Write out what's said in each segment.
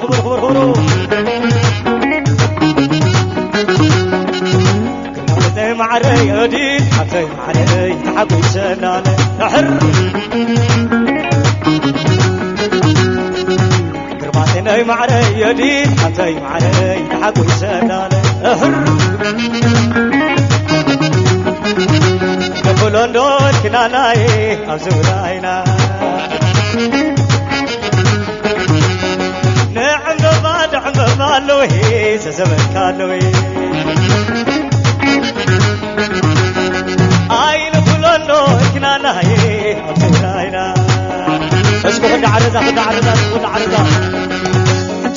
ክቡር፣ ክቡር፣ ክቡር። ግርማዊተይ ማዕረይ ዮዲት፣ ሓብተይ ማዕረይ ተሓጒሰናለ። ድሕር። ግርማዊተይ ማዕረይ ዮዲት፣ ሓብተይ ማዕረይ ተሓጒሰናለ። ድሕር። ንኹሎ እንዶ ኪናናይ ኣብ ዙርያይና። ንዕምበባ ድዕምበባ ኣለወ፣ ዘዘበንካ ኣለወ። ኣይንኹሎ እንዶ ኪናናይ ኣብ ዙርያይና። እስኩ ክንዲ ዓረዛ፣ ክንዲ ዓረዛ፣ እስኩ ክንዲ ዓረዛ።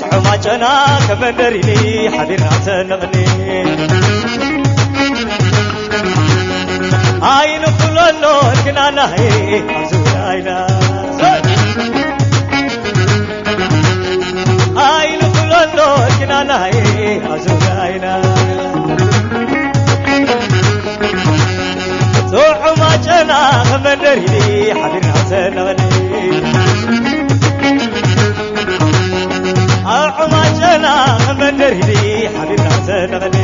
ጨዑማ ጨና ከመንደሪኒ ሓቢርና ተነቕኒ። ኣይንኹሎ እንዶ ኪናናይ ኣብ ዙርያይና። ኣይንኹሎ እንዶ ኪናናይ ኣብ ዙርያይና። ዞዑ ማጨና ከመንደሪኒ ሓቢርና ተነቕኒ። ኣዑ ማጨና ከመንደሪኒ ሓቢርና ተነቕኒ።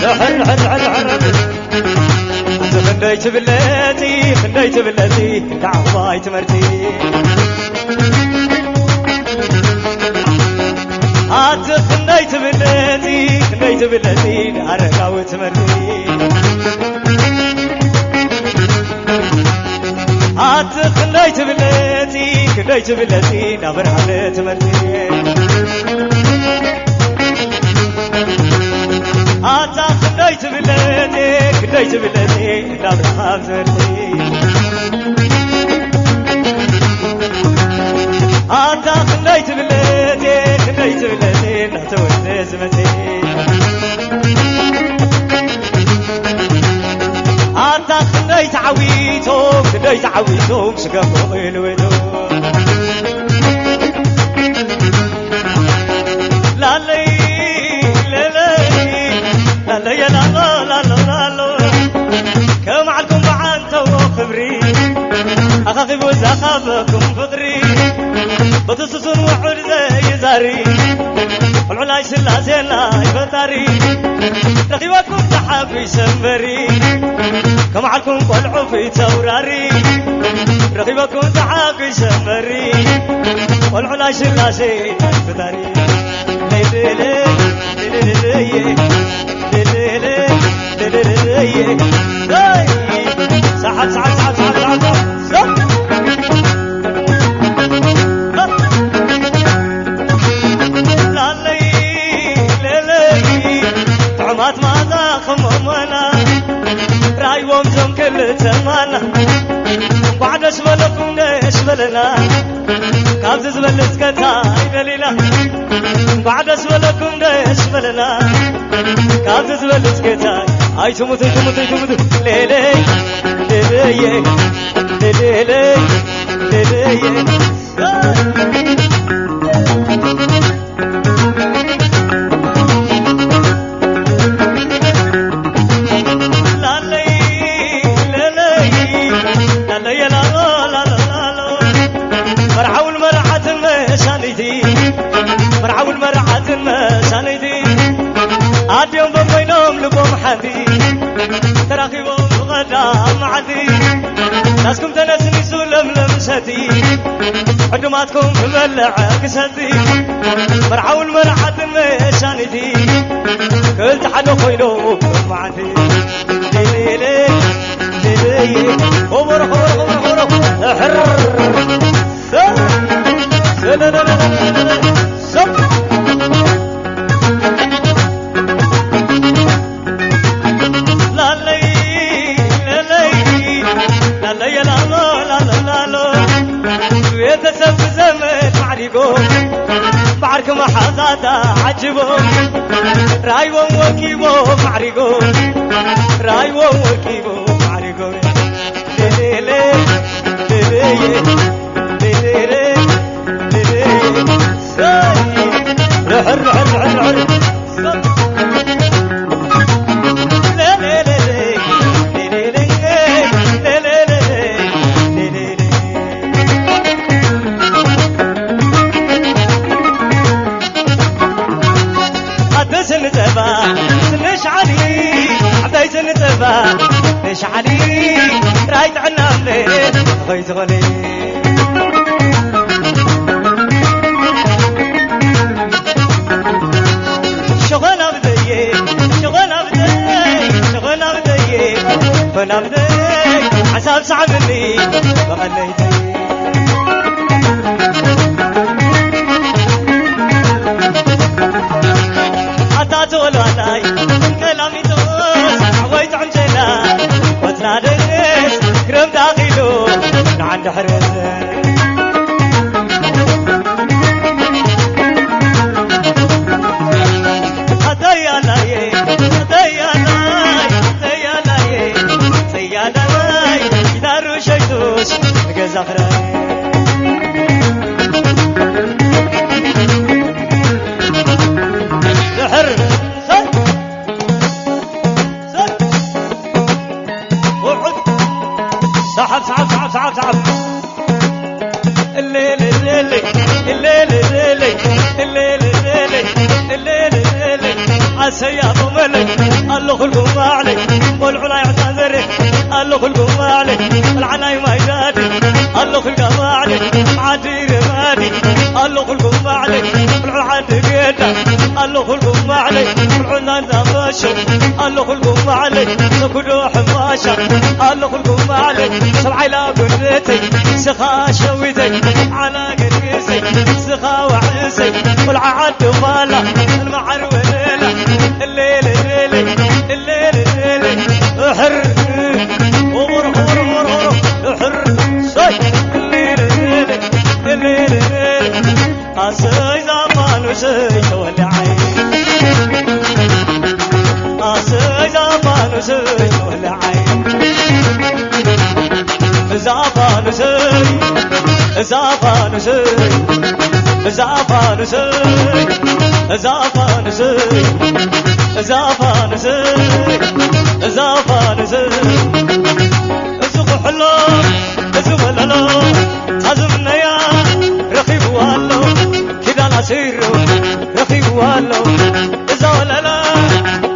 ድሕር፣ ድሕር፣ ድሕር፣ ድሕር። ኣቲ ክንደይ ትብለጺ፣ ክንደይ ትብለጺ፣ እንዳ ዓባይ ትምህርቲ። ኣቲ ክንደይ ትብለጺ፣ ክንደይ ትብለጺ፣ ኣረጋዊ ትምህርቲ። ኣቲ ክንደይ ትብለጺ፣ ክንደይ ትብለጺ፣ እንዳ ብርሃነ ትምህርቲ። ኣታ ክንደይ ትብለጺ፣ ክንደይ ትብለጺ፣ እንዳ ብርሃን ትምህርቲ። ኣታ ክንደይ ትብለጺ፣ ክንደይ ትብለጺ፣ እንዳ ተወልደ ዝመጺ። ኣታ ክንደይ ተዓዊቶም፣ ክንደይ ተዓዊቶም፣ ስገም ቆቒሉ ኢሉ። ላለይ፣ ለለይ፣ ላለየ ላሎ፣ ላሎ፣ ላሎ። ከም ዓልኩም ብዓንተዎ ክብሪ፣ ኣኻኺቡ ዘኻበኩም ፍቕሪ። በቲ ስሱን ውዑል ዘይዛሪ፣ ቆልዑ ናይ ስላሴ ናይ ፈጣሪ። ረኺበኩም ተሓጒሰ እምበሪ፣ ከም ዓልኩም ቆልዑ ፊት ኣውራሪ። ረኺበኩም ተሓጒሰ እምበሪ፣ ቆልዑ ናይ ስላሴ ናይ ፈጣሪ። ሌሌሌ፣ ሌሌሌ፣ ሌሌሌ፣ ሌሌሌ። ሄይ! ሰዓት፣ ሰዓት፣ ሰዓት፣ ሰዓት፣ ሰዓት፣ ሰዓት። ላለይ ለለይ ጥዑማት መዓዛ ከም ሞሞና ራይዎም ዞም ክልተ ማና እንኳዕ ደስ በለኩም ደስ በለና ካብዚ ዝበልጽ ከታ ኣይደሊና እንኳዕ ደስ በለኩም ደስ በለና ካብዚ ዝበልጽ ከታ ኣይትሙት ኣይትሙት ኣይትሙት ሌለይ ሌለየ ሌሌለይ ሌለየ መርዓውን መርዓትን መሳነይቲ መርዓውን መርዓትን መሳነይቲ ኣድዮም በበይኖም ልቦም ሓንቲ ተራኺቦም ብቐዳም መዓልቲ ናስኩም ተነስኒሱ ለምለም ሰቲ ዕዱማትኩም ክበልዕ ክሰቲ መርዓውን መርዓትን መሳኒቲ ክልተ ሓደ ኮይኖም መዓልቲ ሌሌ ሌሌ ኮቦሮ ኮቦሮ ኮቦሮ ኮቦሮ ሕር ሰብ ሰብ ላለይ ለለይ ላለየ ላሎ ላሎ ላሎ ቤተሰብ ብዘመድ ማዕሪጎ ባዕርኪ መሓዛታ ዓጅቦ ራይዎም ወኪቦ ማዕሪጎ ራይዎም ወኪቦ ማዕሪጎ ሌሌ ሌሌየ ሌሌ ሌሌየ ርሕር ርሕር ርሕር ርሕር ሸኾናብተየ፣ ሸኾናብተየ፣ ሸኾናብተየ፣ ኾናብተይ፣ ሓሳብ ሰዓብኒ፣ መቐነይተይ። ኣታ ተወልዋላይ፣ ቀላሚጦስ፣ ሓወይ ጥዕምቴና፣ ወትናደስ፣ ክረምቲ ኣኺሉ፣ ንዓንዲ ሕርስ። ኣተያናየ፣ ኣተያናይ፣ ኣተያናየ፣ ኣተያናይ፣ ኪዳሩ ሸይጡስ ንገዛ ክራይ። ድሕር፣ ሰ-፣ ሰ-፣ ውሑድ፣ ሰሓብ፣ ሰሓብ፣ ሰሓብ፣ ሰሓብ፣ ሰሓብ። እሌሌሌሌ፣ እሌሌሌሌ፣ እሌሌሌሌ፣ እሌሌሌሌ። ኣሰይ ኣቦመለይ ኣለኹልኩም ባዕለይ፣ ቆልዑ ናይ ዕጣን ዘረ ኣለኹልኩም ባዕለይ፣ ቆልዓ ናይ ማይ ዳዲ ኣለኹልካ ባዕለይ፣ ዓዲ ረማዲ ኣለኹልኩም ባዕለይ፣ ቆልዑ ዓዲ ገዳ ኣለኹልኩም ባዕለይ፣ ቆልዑ ናንዛ መሾ ኣለኹልኩም ባዕለይ፣ ተኩዶ ሕንባሻ ኣለኹልኩም ባዕለይ፣ ሰብዓይ ላጎደተይ፣ ስኻ ሸዊተይ፣ ዓላ ገርግሰይ፣ ስኻ ዋዕሰይ፣ ቆልዓ ዓዲ ኳላ፣ እንመዓር ወለላ፣ እሌሌሌሌ፣ እሌሌሌሌ፣ እሕር፣ ኦቦሮ፣ ኦቦሮ፣ ኦቦሮ፣ ኦቦሮ፣ እሕር፣ ሰይ፣ እሌሌሌሌ፣ እሌሌሌሌ። ኣሰይ ዛፋኑሰይ ተወልዓይ፣ ኣሰይ ዛፋኑሰይ ተወልዓይ፣ ዛፋኑሰይ፣ ዛፋኑሰይ፣ ዛፋኑሰይ፣ ዛፋኑሰይ፣ ዛፋኑሰይ፣ ዛፋኑሰይ። እዚ ኩሕሎ፣ እዚ ወለሎ፣ ታዝምነያ ረኺብዋ ኣሎ፣ ኪዳን ኣሲሩ ረኺብዋ ኣሎ። እዛ ወለላ፣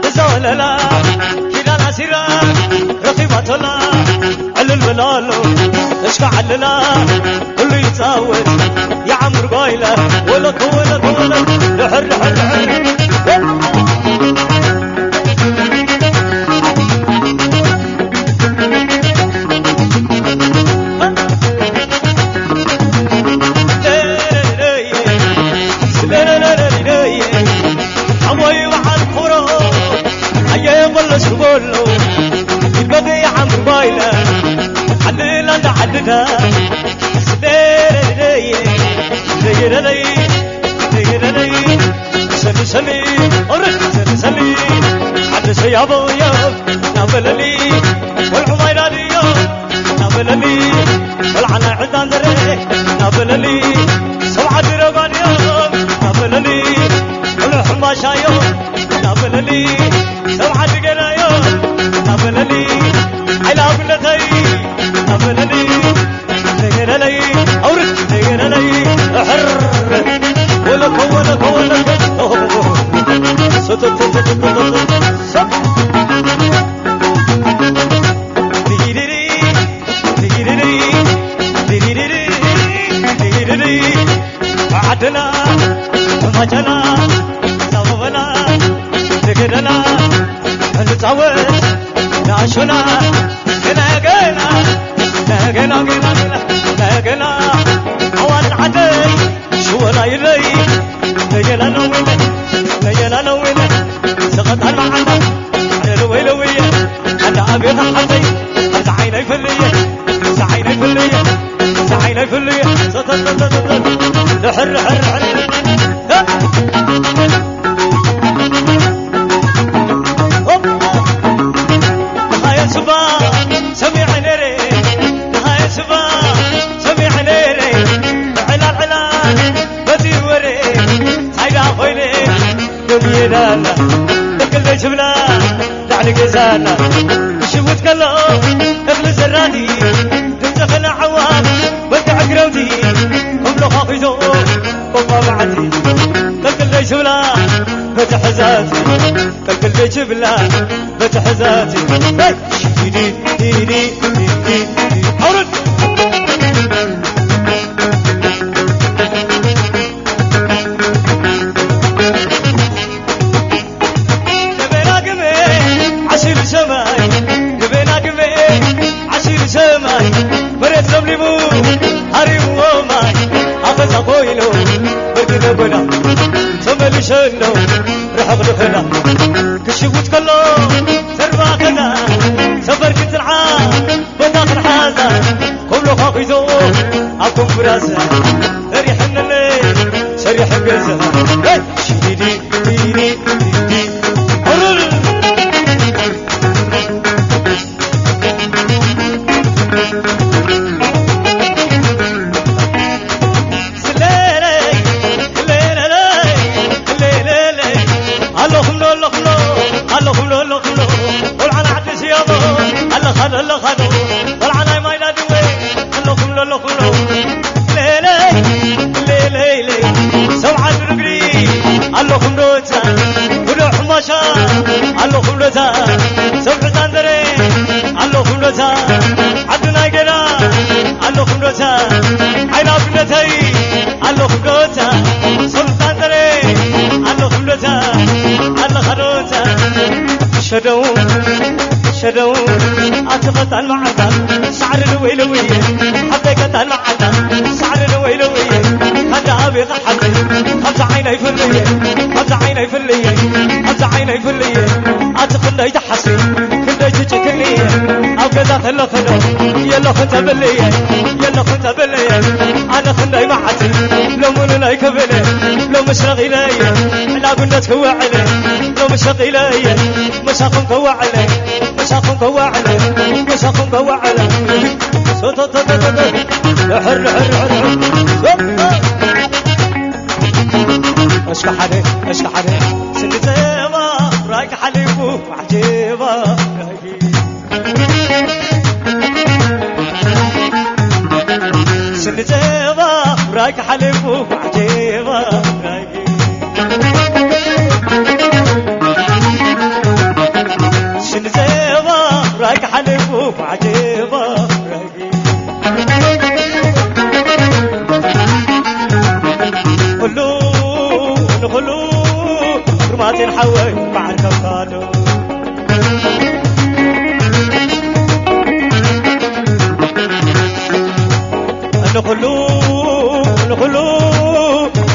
እዛ ወለላ፣ ኪዳን ኣሲራ ረኺባቶላ፣ ዕልል በላሎ፣ እስካ ዓልላ፣ ኩሉ ይጻወት፣ ይዓምር ጓይላ፣ ወለኮ፣ ወለኮ፣ ወለኮ፣ ድሕር፣ ድሕር፣ ድሕር። ሓወይ በዓል ኩሮ ኣየ በለስ በሎ ይበገ ዓምር ባይለ ዓድላ እንዳ ዓድዳ ስደረደየ ደየደለይ ደየደለይ ሰሚ ሰሚ ኦረ ሰሚ ሰሚ ዓዲ ሰያቦዮ ናበለሊ ወልዑ ማይዳድዮ ናበለኒ፣ ቆልዓ ናይ ዕጣን ዘረ ናበለኒ፣ ሰብዓ ድረጓንዮ ናበለኒ፣ ቆልዑ ሕምባሻዮ ናበለኒ፣ ሰብዓ ድገራዮ ናበለኒ፣ ዓይላ ብለተይ ናበለኒ፣ ተገረለይ ኣውርድ ተገረለይ፣ ሕር ወለኮ ወለኮ ወለኮ፣ ሰተተተተተተ፣ ሰብ ዓድና ተፋጨና ፃወበላ ትግደላ እንፃወት ናሾና ገና ገና ገና ገና ገና ገና ኣዋልድ ዓደይ ሽወላ ይለይ ነየላ ነዊነ ነየላ ነዊነ ሰቐጣን መዓላ ዓደል ወይለውየ ኣዳ ኣቤታ ዓደይ ኣዛ ዓይነይ ፍልየ ኣዛ ዓይነይ ፍልየ ኣዛ ዓይነይ ፍልየ ሰተተተተተ ድሕር ሕር ሕር ድኻየ ስባ ሰሚዐ ነይረ ድኻየ ስባ ሰሚዐ ነይረ ዕላል ዕላል በቲ ወረ ሳይዳ ኮይነ ዱንየናና እክል ዘይትብላ ላዕሊ ገዛና ክሽውት ከሎ እኽሊ ዘራቲ ድምፂ ኸነ ዓዋፍ በልክዕ ግረውቲ እምሎ ኻኺዞ ቆቋ መዓልቲ ቅልቅል ዘይትብላ በቲ ሕዛቲ ቅልቅል ዘይትብላ በቲ ሕዛቲ ዲዲ ዲዲ ዲዲ ኣውርድ ተመሊሸ እንዶ ርሕቕ ድኽላ ክሽጉጥ ከሎ ዘርባ ከዛ ሰፈር ክትልዓ ቦታ ክንሓዛ ኮብሎ ኳኺዞ ኣብ ኮንፍራንስ ሰሪሐነለ ሰሪሐ ገዛ ሽዲዲ ዲዲ ዲዲ ኦሮል ሸደው ሸደው ኣቲ ቐጣን መዓልታ ሳዕሪ ልውይ ልውይ ሓብተይ ቀጣን መዓልታ ሳዕሪ ልውይ ልውይ ካንዳ ኣቤኻ ሓብተይ ካብዛ ዓይነይ ፍልየ ካብዛ ዓይነይ ፍልየ ካብዛ ዓይነይ ፍልየ ኣቲ ክንደይ ትሓስብ ክንደይ ትጭክን እየ ኣብ ገዛ ከለኽዶ የለኹን ተብልየ የለኹን ተብልየ ኣነ ክንደይ መዓልቲ ሎሙሉ ናይ ክብል ሎምስ ረኺለ እየ ዕላጉነት ክውዕል ሎምስ ረኺለ እየ ምሳኹም ከዋዕለ ምሳኹም ከዋዕለ ምሳኹም ከዋዕለ ሶቶቶቶቶቶ ድሕር ድሕር ድሕር ድሕር እስኪ ሓደ እስኪ ሓደ ስንዘማ ራይካ ሓሊፉ ዓጀባ ራይኪ ስንዘማ ራይካ ሓሊፉ ዓጀባ ራይኪ ስንዘማ ራይካ ሓሊፉ ዓጀባ ራይኪ ኩሉ ንኹሉ ግርማቴን ሓወይ ባዓል ከፋዶ ንኹሉ ንኹሉ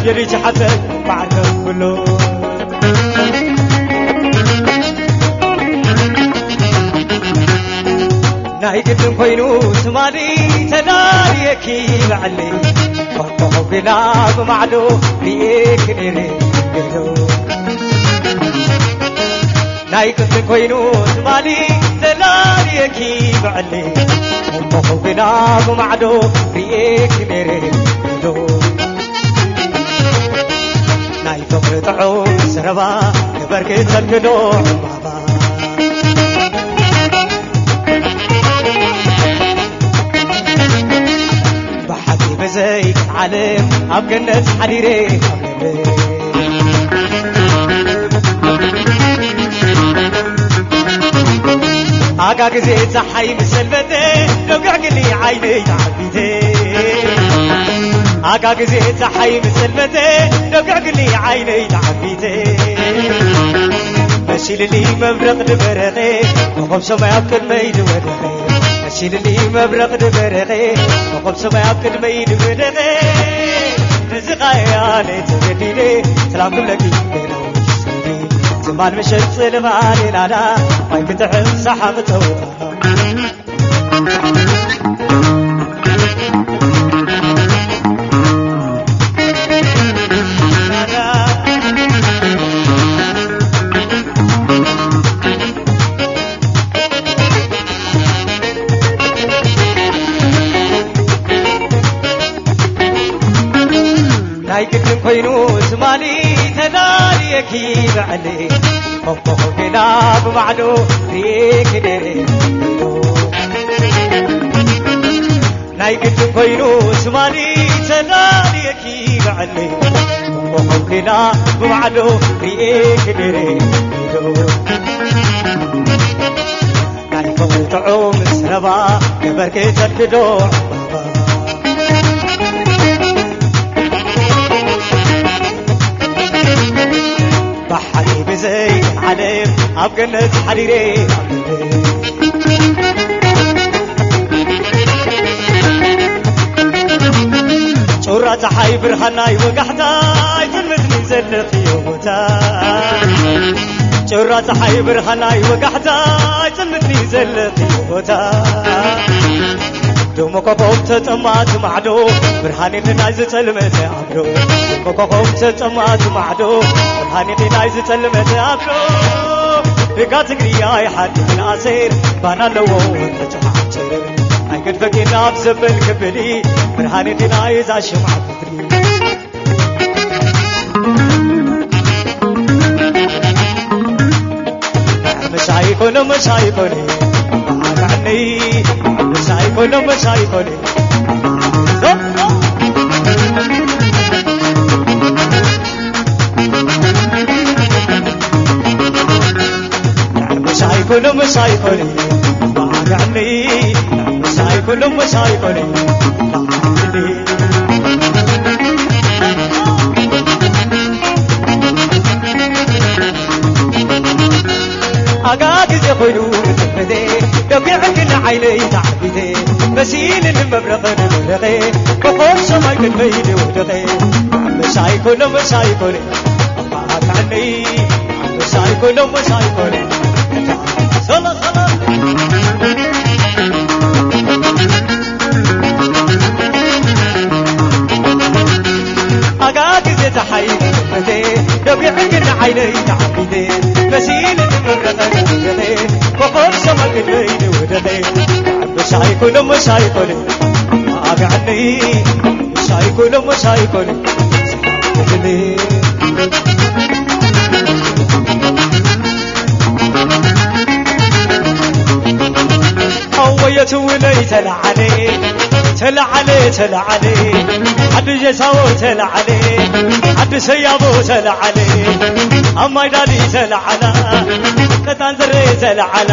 የሪቲ ሓተይ ባዓል ከፍሎ ናይ ግድን ኮይኑ ትማሊ ተዳልየኪ በዓሊ ኮኾ ቢላ ብማዕዶ ሪኤኪ ነይረ ገዶ ናይ ግድን ኮይኑ ትማሊ ተዳልየኪ በዓሊ ኮኾ ቢላ ብማዕዶ ሪኤኪ ነይረ ገዶ ናይ ፍቕሪ ጥዑም ዘረባ ክበርክተልክዶ ዕምባባ ብሓቂ ብዘይ ዓለም ኣብ ገነት ሓዲረ ኣብ ልበይ ኣጋ ግዜ ፀሓይ ምስ ሰልበተ ደጉዕ ግሊ ዓይነይ ተዓቢተ ኣጋ ግዜ ፀሓይ ምስ ሰልበተ ደጉዕ ግሊ ዓይነይ ተዓቢተ መሲልኒ መብረቕ ድበረቐ ኮኸብ ሰማይ ኣብ ቅድመይ ድወደቐ መሲልኒ መብረቕ ድበረቐ ኮኸብ ሰማይ ኣብ ቅድመይ ድወደቐ እዚ ቃያ ነይ ተገዲደ ሰላም ክብለኪ ገና ትማል ምሸት ጽልማ ሌላዳ ማይ ክትሕም ሰሓቕ ተውጣ ናይ ግድን ኮይኑ ትማሊ ተዳልየኪ በዓሊ ኮኾ ቢላ ብማዕዶ ሪኤኪ ነይረ ናይ ግድን ኮይኑ ትማሊ ተዳልየኪ በዓሊ ኮኾ ቢላ ብማዕዶ ሪኤኪ ነይረ ናይ ፍቕሪ ጥዑም ዘረባ ገበርኪ ተድግዶ ዕምባባ ብሓቂ ብዘይ ዓለም ኣብ ገነት ሓዲረ ኣብ ልበይ ጩራ ፀሓይ ብርሃናይ ወጋሕታ ኣይትልምትኒ ዘለኽዮ ቦታ፣ ጭራ ፀሓይ ብርሃናይ ወጋሕታ፣ ፅልምትኒ ዘለኽዮ ቦታ፣ ድሙቕ ኮኾብ ተጠማቲ ማዕዶ፣ ብርሃን እቲ ናይ ዝፀልመተ ዓዶ። ድሙቕ ኮኾብ ተጠማቲ ማዕዶ፣ ብርሃን እቲ ናይ ዝፀልመተ ዓዶ። ብጋ ትግርኛ ይሓድግ ንኣሴር፣ ባና ኣለዎ ወርቂ ጨሓጭር። ኣይገድፈኪ ናብ ዘበል ክብሊ፣ ብርሃን እቲ ናይ እዛ ሽምዓ ክፍሊ። ምሳይ ኮነ፣ ምሳይ ኮነ፣ መዓጋዕነይ። ምሳይ ኮነ፣ ምሳይ ኮነ። ምሳይ ኮነ፣ ምሳይ ኮነ፣ መዓጋዕነይ። ምሳይ ኮነ፣ ምሳይ ኮነ፣ መዓጋዕነይ። ኣጋ ግዜ ኮይኑ ብትምኒተይ፣ ደጒዕክኒ ዓይነይ ተዓቢተ፣ መሲልኒ መብረቕ ንመብረቐ፣ ኮኾብ ሰማይ ቅድመይ ዝወደቐ። ምሳይ ኮነ፣ ምሳይ ኮነ፣ ኣባ ኣካዕነይ፣ ምሳይ ኮነ፣ ምሳይ ኮነ። ሰላ፣ ሰላ። ኣጋ ግዜ ፀሓይ ተመተ፣ ደጒዕክኒ ዓይነይ ተዓቢተ፣ መሲልኒ መብረቐ ንመብረቐ፣ ኮኾብ ሰማይ ቅድመይ ዝወደቐ። ምሳይ ኮነ፣ ምሳይ ኮነ፣ ኣጋዕነይ። ምሳይ ኮነ፣ ምሳይ ኮነ፣ ኣወየት ውለይ ተለዓለ፣ ተለዓለ፣ ተለዓለ። ዓዲ ጀሳዎ ተለዓለ፣ ዓዲ ሰያቦ ተለዓለ። ኣብ ማይ ዳዲ ተለዓላ፣ ቀጣን ዘረ ተለዓላ፣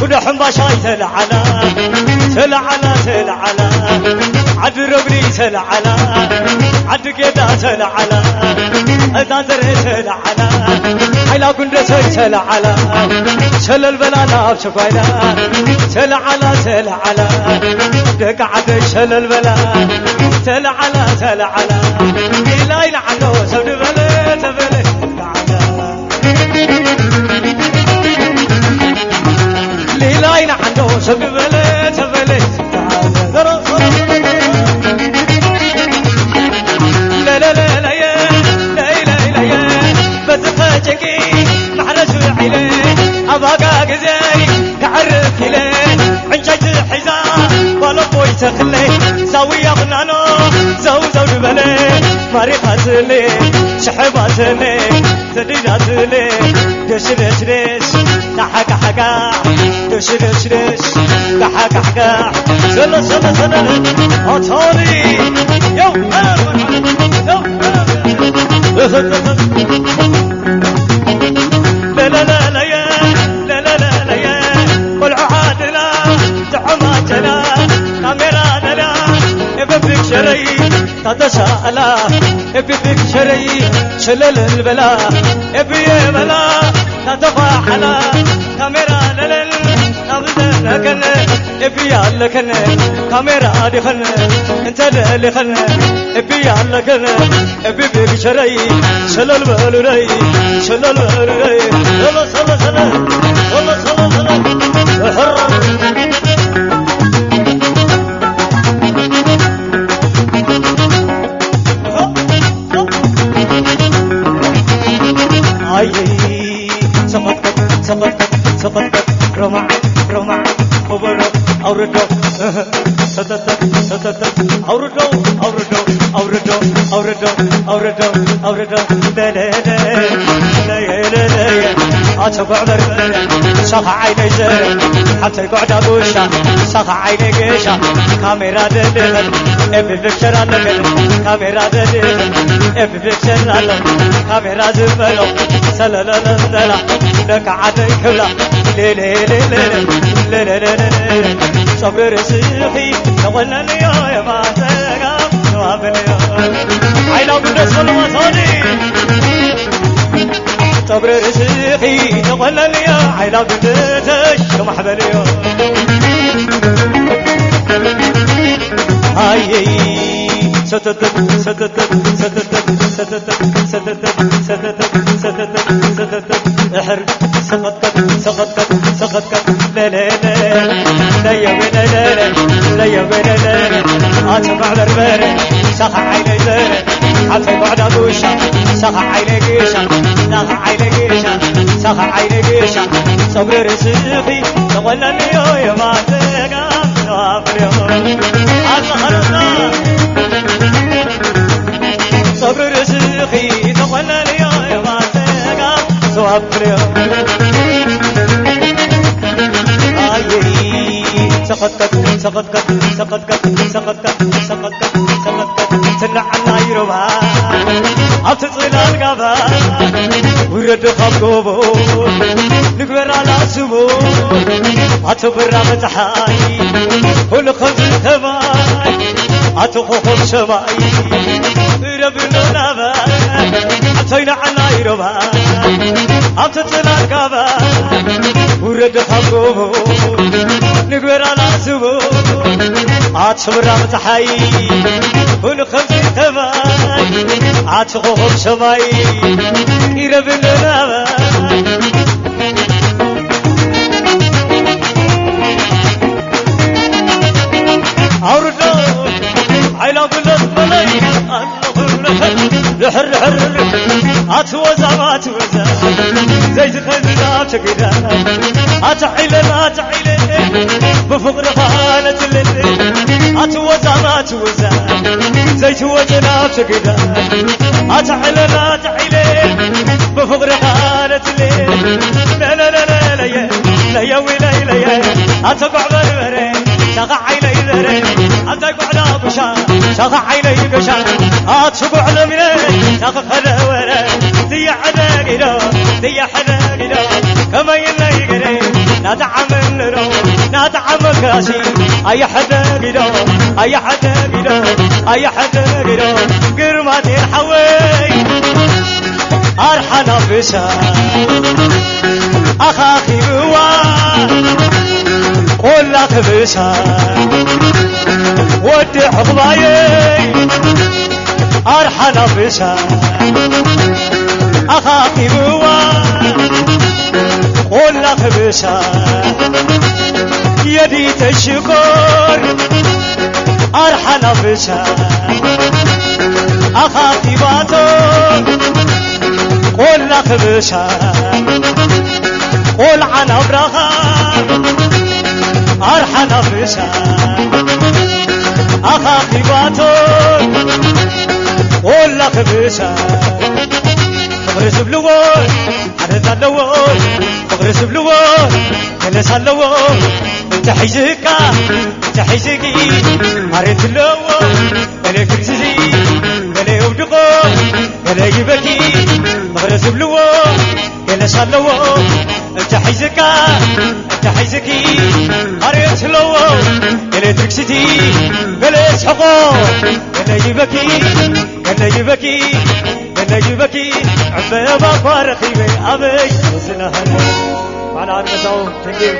ጉዶ ሕምባሻይ ተለዓላ፣ ተለዓላ፣ ተለዓላ። ዓዲ ረጉዲ ተለዓላ፣ ዓዲ ጌዳ ተለዓላ፣ ቀጣን ዘረ ተለዓላ። ሓይላ ጉንደሰይ ተለዓላ፣ ሸለል በላ ናብ ሸጓይላ። ተለዓላ፣ ተለዓላ፣ ደቂ ዓደይ ሸለል በላ። ተለዓላ፣ ተለዓላ፣ ሊላይ ንዓሎ ሰብ ድበለ ተበለ። ሊላይ ንዓሎ ሰብ ድበለ ተበለ። ለለለለየ፣ ለይለይለየ፣ በዝኸ ጭንቂ ማሕረስ ውዒለ፣ ኣባጋ ግዜይ ከዕርፍ ኢለ፣ ዕንጨይቲ ሒዛ ጓል ኣቦይ ተኽለ፣ ሳውያ ቁናኖ ዘው ዘው ዝበለ፣ ማሪኻትለ፣ ስሕባትለ፣ ሰዲዳትለ፣ ደሽደሽደሽ፣ ካሓካሓካ፣ ደሽደሽደሽ፣ ካሓካሓካ፣ ሰለ፣ ሰለ፣ ሰለ፣ ኣቶኒ፣ የው፣ የው፣ ለለለለየ፣ ለለለለየ፣ ቆልዑ ዓድና፣ ጥዑም ኣጀና፣ ካሜራ ደላ፣ ኤበ ፒክቸረይ፣ ታተሻኣላ፣ ኤበ ፒክቸረይ፣ ሸለለል በላ፣ ኤብየ በላ፣ ታተኳሓላ፣ ካሜራ ለለል፣ ናብዘነከን፣ ኤብያ ኣለከን፣ ካሜራ ዲኸን፣ እንተ ደሊኸን፣ ኤብያ ኣለከን፣ ኤቢ ፒክቸረይ፣ ሸለል በሉለይ፣ ሸለል በሉለይ፣ ሰለ፣ ሰለ፣ ሰለ፣ ሰለ፣ ሰለ፣ ሰለ፣ እሕር። ኣየይ፣ ሰቐጥቀጥ፣ ሰቐጥቀጥ፣ ሰቐጥቀጥ፣ ረማዕ፣ ረማዕ፣ ከበሮ ኣውርዶ፣ እህ፣ ሰተተት፣ ሰተተት፣ ኣውርዶ፣ ኣውርዶ፣ ኣውርዶ፣ ኣውርዶ፣ ኣውርዶ፣ ኣውርዶ፣ ለለለ፣ ለየለለ፣ ኣቶ ጉዕበርበር፣ ሳኻ ዓይነይ ዘር፣ ሓብተይ ጉዕዳ ጉሻ፣ ሳኻ ዓይነይ ገሻ፣ ካሜራ ደድኸን፣ ኤቢ ፒክቸር ኣለከን፣ ካሜራ ደድኸን፣ ኤቢ ፒክቸር ኣሎ፣ ካሜራ ዝበሎ፣ ሰለለለለላ፣ ደቂ ዓደይ ክብላ፣ ሌሌሌሌሌ፣ ሌሌሌሌሌ፣ ጸጉሪ ርእስኺ ተቆነንዮ የማን ጸጋም ተዋብንዮ። ዓይላ ጉደስ ሰለማ ሳዲ። ጸጉሪ ርእስኺ ተቆነንዮ፣ ዓይላ ጉደተሽ ተማሕበልዮ። ኣየይ፣ ሰተተት፣ ሰተተት፣ ሰተተት፣ ሰተተት፣ ሰተተት ሰተተት ሰተተት ሰተተት እሕር ሰቐጥቀጥ ሰቐጥቀጥ ሰቐጥቀጥ ለለለ ለየወለለለ ለየወለለለ ኣቲ ማዕበርበረ ሳኻ ዓይነይ ዘረ ሓተይ ጓዕዳ ጉሻ ሳኻ ዓይነይ ጌሻ ሳኻ ዓይነይ ጌሻ ሳኻ ዓይነይ ጌሻ ጸጉሪ ርእስኺ ተቖለልዮ የማተጋ ኣፍርዮ ኣታ ኸረታ ጸጉሪ ርእስኺ ተቖለልዮ የማተጋ ኣፍርዮ ኣየይ ሰቐጥቀጥ ሰቐጥቀጥ ሰቐጥቀጥ ሰቐጥቀጥ ሰቐጥቀጥ ሰቐጥቀጥ ትለዓላ ይረባ ኣብቲ ጽላል ጋባ ውረድ ካብ ጎቦ ንግበራ ላስቦ ኣቶ ብራ መጽሓይ ኩሉ ከም ዝተባይ ኣቶ ኮኾብ ሰማይ ረብሎ ናባ ኣቶይ ንዓና ይረባ ኣብቲ ጽላል ጋባ ውረድ ካብ ጎቦ ንግበራ ላስቦ ኣቲ ብራ መጽሓይ ኩሉ ከም ዝተባይ ኣቲ ኮኾብ ሰማይ ይረብሎ ናባ ኣውርዶ ሓይላ ብለት በለይ ኣለኹ ድሕር ድሕር ኣትወዛባ ትወዛ ዘይትኸዝዛ ትግዳ ኣትዒለና ትዒለ ብፍቕርኻ ነትልል ኣትወዛባ ትወዛ ዘይትወጥና ትግዳ ኣትዕለና ትዒለ ብፍቕርኻ ነትልል ለለለለየ ለየዊለይለየ ኣተጓዕበርበረ ሻኻ ዓይነይ ዘረ ኣንታይ ጓዕዳ ጉሻ ሻኻ ዓይነይ ገሻ ኣትጉዕለሚነ ሻኻ ኸደወረ ትየሐደጊዶ ትየሐደጊዶ ከመይነይ ገረ ናተዓመንሮ ናተዓመካሲ ኣየሐደጊዶ ኣየሐደጊዶ ኣየሐደጊዶ ግርማቴን ሓወይ ኣርሓና ብሳ ኣኻኺብዋ ቆላ ክብሳ ወዲ ዕቑባየይ ኣርሓና ብሳ ኣኻኺብዋ ቆላ ክብሳ የዲተ ሽኮር ኣርሓና ብሳ ኣኻኺባቶ ቆላ ክብሳ ቆልዓ ናብራኻ ኣርሓና ብሳ ኣኻኺባቶ ቆላ ክብሳ ፍቕሪ ዝብልዎ ዓደት ኣለዎ ፍቕሪ ዝብልዎ ገለስ ኣለዎ እንተ ሒዝካ እንተ ሒዝኪ ማሬት ኣለዎ ገለ ክርዝዚ ገለ የውድቆ ገለ ይበኪ ፍቕሪ ዝብልዎ ገለስ ኣለዎ እንተ ሒዝካ እንተ ሒዝኪ ማሬት ኣለዎ ኤሌክትሪክሲቲ ገለ ስሕቆ ገለ ይበኪ ገለ ይበኪ ገለ ይበኪ ዕምበባ እኳ ረኺበ ኣበይ ዝነሃለ ባዕላ ኣንበሳው ተንጌም